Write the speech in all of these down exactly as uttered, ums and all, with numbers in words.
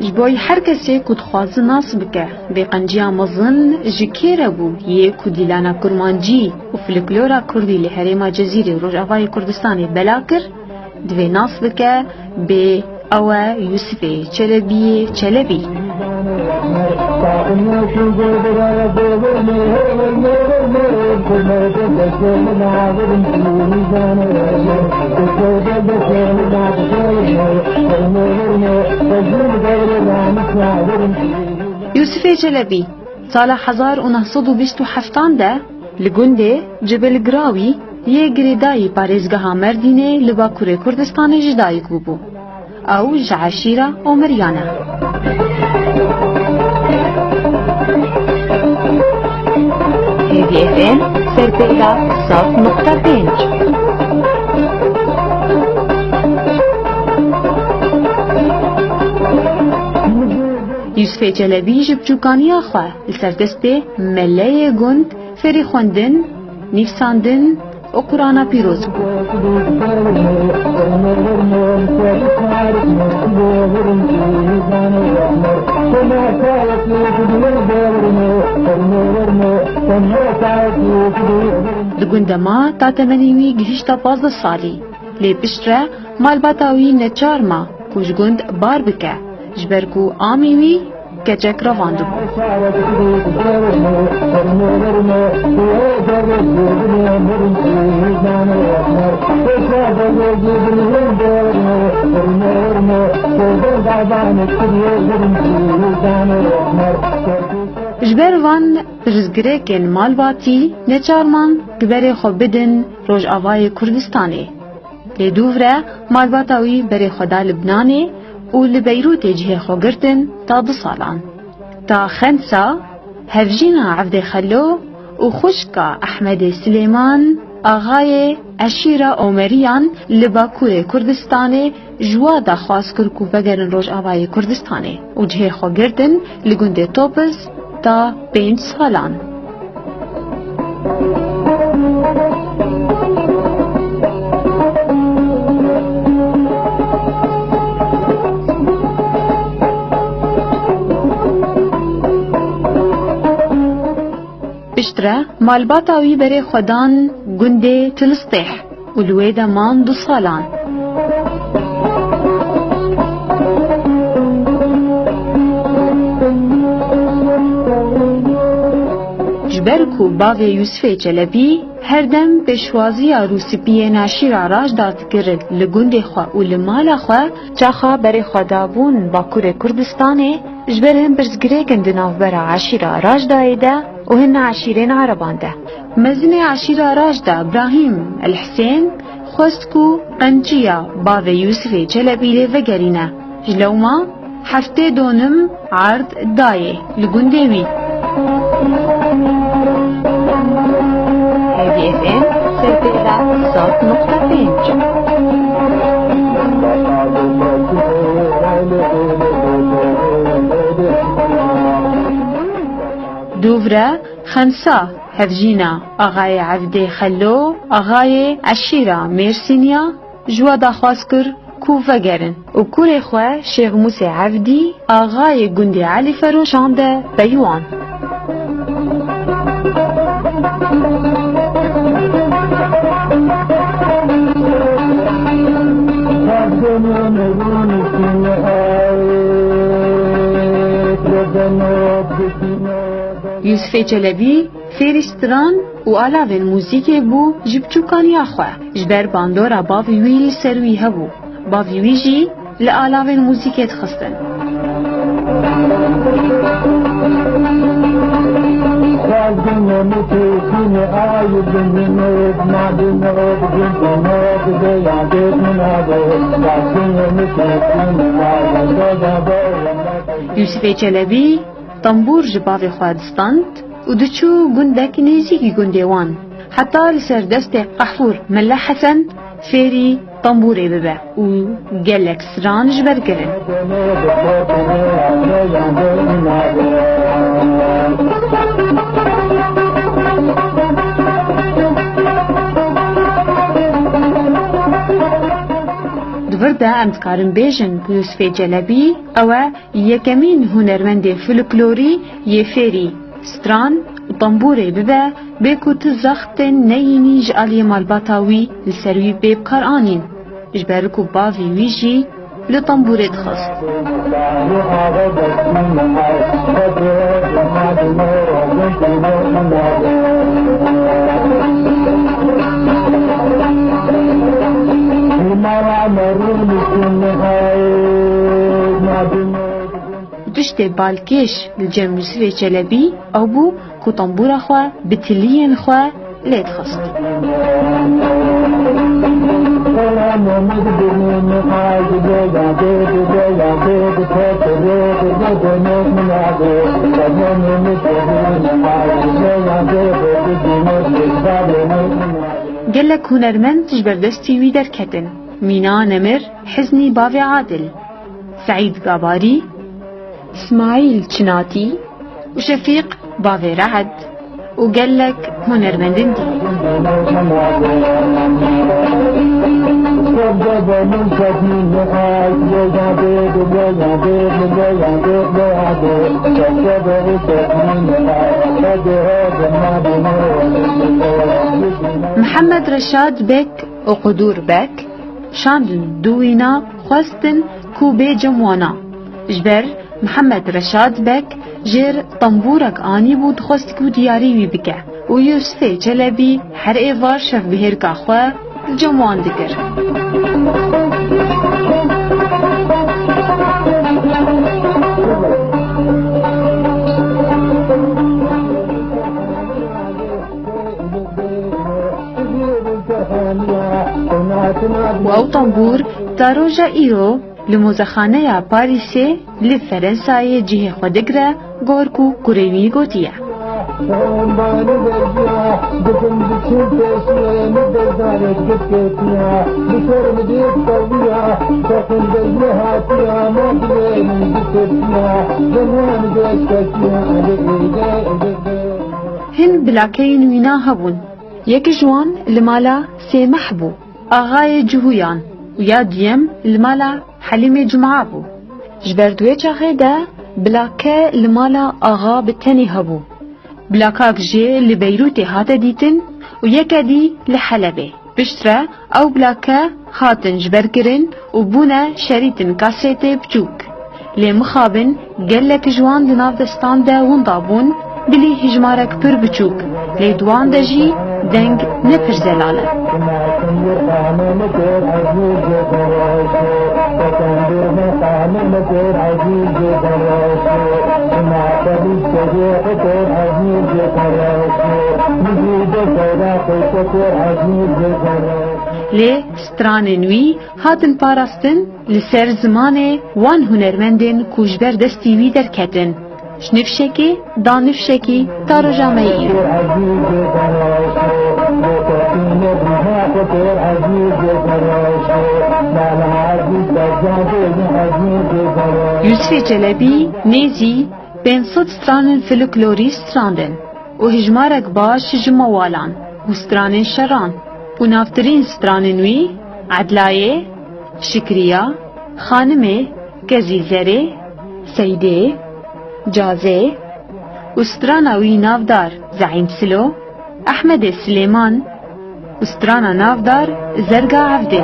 Ji bo her kesê ku dixwaze nas bike, vê qenciya mezin ji kê re bû, yê ku dîlana kurmancî û folklora kurdî li herêma Cezîrê û Rojavayê Kurdistanê bela kir, divê nas bike, bê ew e Yûsifê Çelebiyê Çelebî. Yûsifê Çelebî, sala hezar û neh sed û bîst û heftan de li gundê Cibilgirawî yê girêdayî parêzgeha Merdînê li Bakurê Kurdistanê ji dayik bûbû. Ew ji eşîra Omeriyan e. Hêdî F M, Serpêka sed nokta pênc. Yûsifê Çelebî ji biçûkaniya xwe li ser destê meleyê gund fêrî xwendin, nivîsandin û Qur'ana Pîroz bû. Di gund de ma ta temenê wî gihişta pazdeh salî. Lê piştre malbata wî neçar ma ku ji gund bar bike, ji ber ku amî wî keçek revandibû. Ji ber van pirsgirêkên malbatî neçar man ku berê xwe bidin Rojavayê Kurdistanê. Lê dûv re malbata wî berê xwe da Libnanê û li Beyrûtê cihê xwe girtin ta du salan. Ta Xensa, hevjîna Evdê Xelo û xwişka Ehmedê Silêman, axayê eşîra Omeriyan li Bakurê Kurdistanê, ji wa daxwaz kir ku vegerin Rojavayê Kurdistanê û cihê xwe girtin li gundê Topiz ta pênc salan. Piştre malbata wî berê xwe dan gundê Tilistêh û li wê de man du salan. Ji ber ku bavê Yûsifê Çelebî her dem pêşwaziya rûspiyên eşîra Rajda dikirin li gundê xwe û li mala xwe, çaxa berê xwe dabûn Bakurê Kurdistanê, ji ber hin pirsgirêkin di navbera eşîra Rajdayê de û hin eşîrên Ereban de. Mezinê eşîra Rajda Brahîm El Hisên xwest ku qenciya bavê Yûsifê Çelebî lê vegerîne. Ji lewma heftê donim erd dayê li gundê wî. Hêdî F M, Serpêda sed nokta pênc. Dûvre, Xemsa, hevjîna Axayê Evdê Xelo, axayê eşîra Mêrsîniya, ji we daxwaz kir ku vegerin û kurê xwe Şêx Mûsê Evdî, axayê gundê Elî Fero şande pey wan. Yûsifê Çelebî fêrî stran û alavên muzîkê bû ji biçûkaniya xwe. Ji ber bandora bavê wî li ser wî hebû. Bavê wî jî li alavên muzîkê dixistin. Yûsifê Çelebî tembûr ji bavê xwe distand û diçû gundek nêzîkî gundê wan. Heta li ser destê Qehfûr Mele Hesen fêrî tembûrê bibe û gelek stran ji ber kirin. De em dikarin bêjin ku Yûsifê Celebî ew e yekemîn hunermendê folklorî yê fêrî stran û tembûrê bibe, bê ku tu zextên neyînî ji aliyê malbata wî li ser wî bê bikar anîn, ji ber ku bavê wî jî li tembûrê dixist. Tiştê balkêş li cem Yûsifê Çelebî ew bû ku tembûra xwe bi tiliyên xwe lê dixist. Gelek hunermend ji ber destî wî derketin. Mîna Nemir, Hiznî bavê Adil, Seîd Gabarî, Îsmaîl Çinatî û Şefîq bavê Re'd û gelek hunermendên dî. Mihemed Reşad Bek û Qudûr Bek şandin du wîna xwestin ku bê cem wana. Ji ber Mihemed Reşad Bek jêr tembûrek anîbû, dixwest ku diyarî wî bike û Yûsifê Çelebî her êvar şevbihêrka xwe li cem wan dikir. Û ew tembûr ta roja îro li mozexaneya Parîsê li Ferensayê cihê xwe digre, gor ku kurê wî gotiye. Hin bilakeyên wîna hebûn. Yek ji wan li mala Sêmeh bû, axayê Cihûyan, û ya duyem li mala Helîmê Cuma bû. Ji ber di wê çaxê de bilake li mala axa bi tenê hebû. Bilakak jê li Beyrûtê hate dîtin û yeke dî li Helebê. Piştre ew bilake hatin ji ber kirin û bûne şerîtên kasêtê biçûk. Lê mixabin gelek ji wan di nav destan de winda bûn, bilî hijmarek pir biçûk, lê di wan de jî deng ne pir zelal e. Lê stranên wî hatin parastin li ser zimanê wan hunermendên ku ji ber destî wî derketin. Ji nifşekê da nifşekî ta roja me yî. Yûsifê Çelebî nêzî pênc sed stranên folklorî strandin û hijmarek baş ji mewalan û stranên şeran û navtirîn stranên wî Edlayê, Şikriya, Xanimê, Kezîzerê, Seydê, Cazê û strana wî navdar Zeîm Silo, Ehmedê Silêman û strana navdar Zerga Evdê.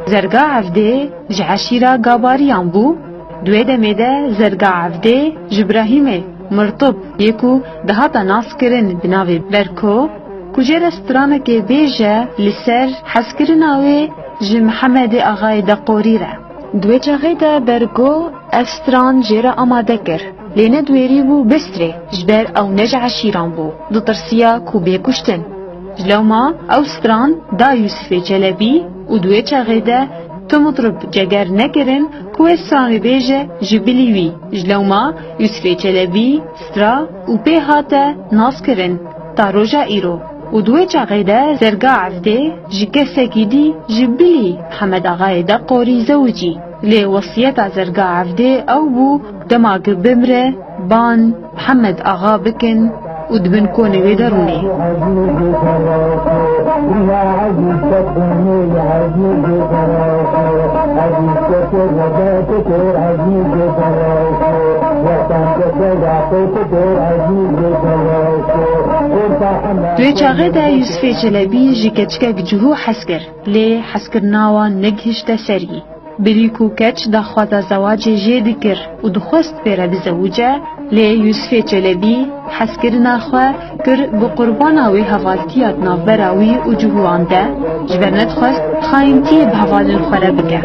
Zerga Evdê ji eşîra Gabariyan bû. Di wê demê de Zerga Evdê ji Brahîmê Mirtib yê ku dihata naskirin bi navê Berko, ku jê re stranekê bêje li ser hezkirina wê ji Mihemedê Axayê Deqorî re. Di wê çaxê de Bergo ev stran jê re amade kir, lê ne di wêrî bû bistrê, ji ber ew ne ji eşîran bû, ditirsiya ku bê kuştin. Ji lewma ew stran da Yûsifê Çelebî û di wê çaxê de tu mitrib ceger nekirin ku wê stranê bêje ji bilî wî. Ji lewma Yûsifê Çelebî stra û pê hate naskirin ta roja îro. Û di wê çaxê de Zerga Evdê ji kesekî dî ji bilî Mihemed Axayê Deqorî zewicî. Lê wesiyeta Zerga Evdê ew bû, dema ku bimre, ban Mihemed Axa bikin û di bin konê wê de rûnê. Di wê çaxê de Yûsifê Çelebî ji keçikek cihû hez kir, lê hezkirina wan negihişte serî. Bilî ku keç daxwaza zewacê jê dikir û dixwest pê re bizewice, lê Yûsifê Çelebî hezkirina xwe kir bi qurbana wê hevaltiya di navbera wî û cihûwan de, ji ber nedixwest xayintiyê bi hevalên xwe re bike.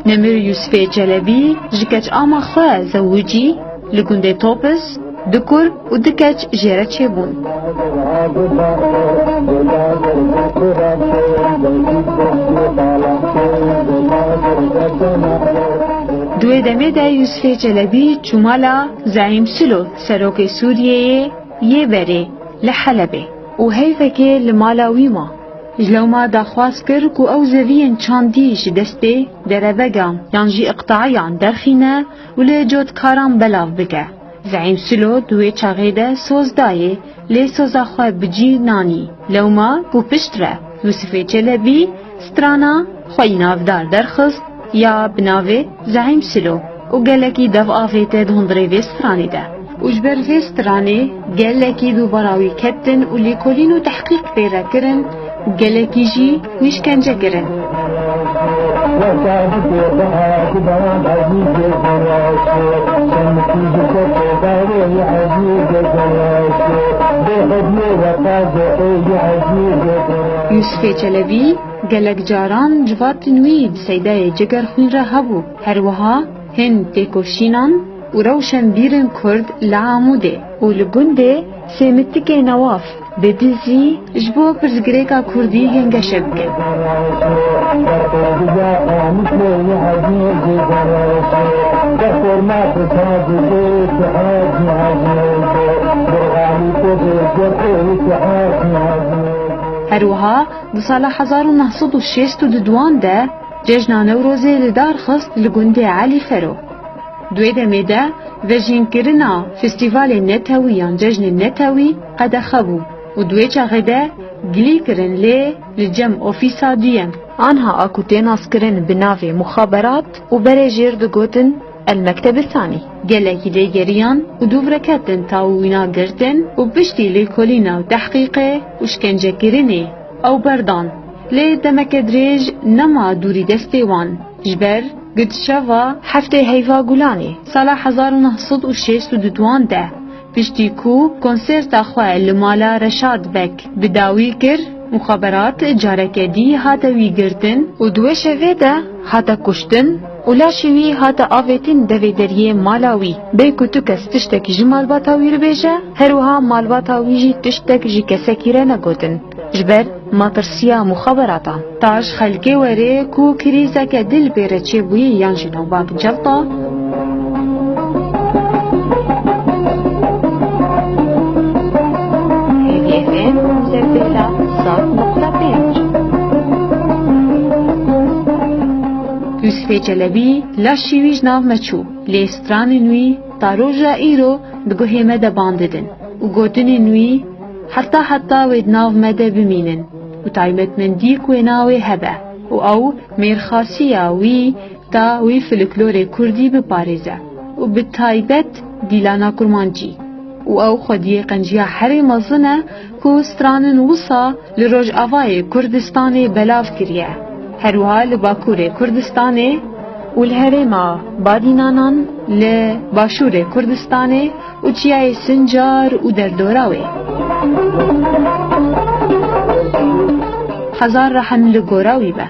Nemir Yûsifê Çelebî ji keç ama xwe zewicî, li gundê Topis du kur û du keç jê re çêbûn. Di wê demê de Yûsifê Çelebî çû mala Zeîm Silo, serokê Sûriyeyê yê berê li Helebê û heyvekê li mala wî ma. Ji lewma daxwaz kir ku ew zeviyên çandî ji destê derebegan yan jî iqtayan derxîne û lê cotkaran belav bike. Zeîm Silo di wê çaxê de soz dayê, lê soza xwe bi cî nanî. Lewma ku pişt re Yûsifê Çelebî strana xweyî navdar derxist ya bi navê Zeîm Silo û gelekî dev avête di hundirê vê stranê de. Û ji ber vê stranê gelekî dubara wî ketin û lêkolîn û tehqîq pê re kirin û gelekî jî wî şkence kirin. Yûsifê Çelebî gelek caran civatên wî di seydayê Cegerxwîn re hebû. Her wiha hin têkoşînan û rewşenbîrên Kurd li Amûdê û li gundê Sêmitikê Newaf bi dizî ji bo pirsgirêka Kurdî gengeşe bikin. Her wiha di sala hezar û neh sed û şêst û duduan de Cejna Newrozê li dar xist li gundê Elî Fero. Di wê demê de vejînkirina festîvalê netewî yan cejnê netewî qedexe bû û di wê çaxê de gilî kirin lê li cem ofîsa duyem, anha a ku tê naskirin bi navê muxaberat û berê jêr digotin El Mekteb Sanî. Gelekî lê geriyan û dûv re ketin ta wîna girtin û piştî lêkolîna û tehqîqê û şkencekirinê ew berdan. Lê demeke dirêj nema dûrî destê wan. Ji ber ku di şeva heftê heyva Gulanê sala hezar û neh sed û şêst û duduan de, piştî ku konserta xwe li mala Reşad Beg bi dawî kir, muxaberat careke dî hate wî girtin û di wê şevê de hate kuştin û laşê wî hate avêtin devê deriyê mala wî. Bê ku tu kes tiştekî ji malbata wî re bêje, her wiha malbata wî jî tiştek ji kesekî re negotin. Ji ber matirsiya muxaberatan. Ta ji xelkê were ku krîzeke dil pê re çêbûyî yan jî newbak celta. Hêviyê F M Zevbêla sed nokta pênc. Yûsifê Çelebî laşî wî ji nav me çû, lê stranên wî ta roja îro di guhê me de bang didin û gotinên wî heta heta wê di nav me de bimînin û taybetmendî ku wê navê hebe û ew mêrxasiya wî ta wî folklorê kurdî biparêze û bi taybet dîlana kurmancî. Û ew xwediyê qenciya herî mezin e ku stranên wisa li Rojavayê Kurdistanê belav kiriye, her wiha li Bakurê Kurdistanê û li herêma Badînanan li Başûrê Kurdistanê û çiyayê Sincar û derdora wê. Hezar rehim li gora wî be.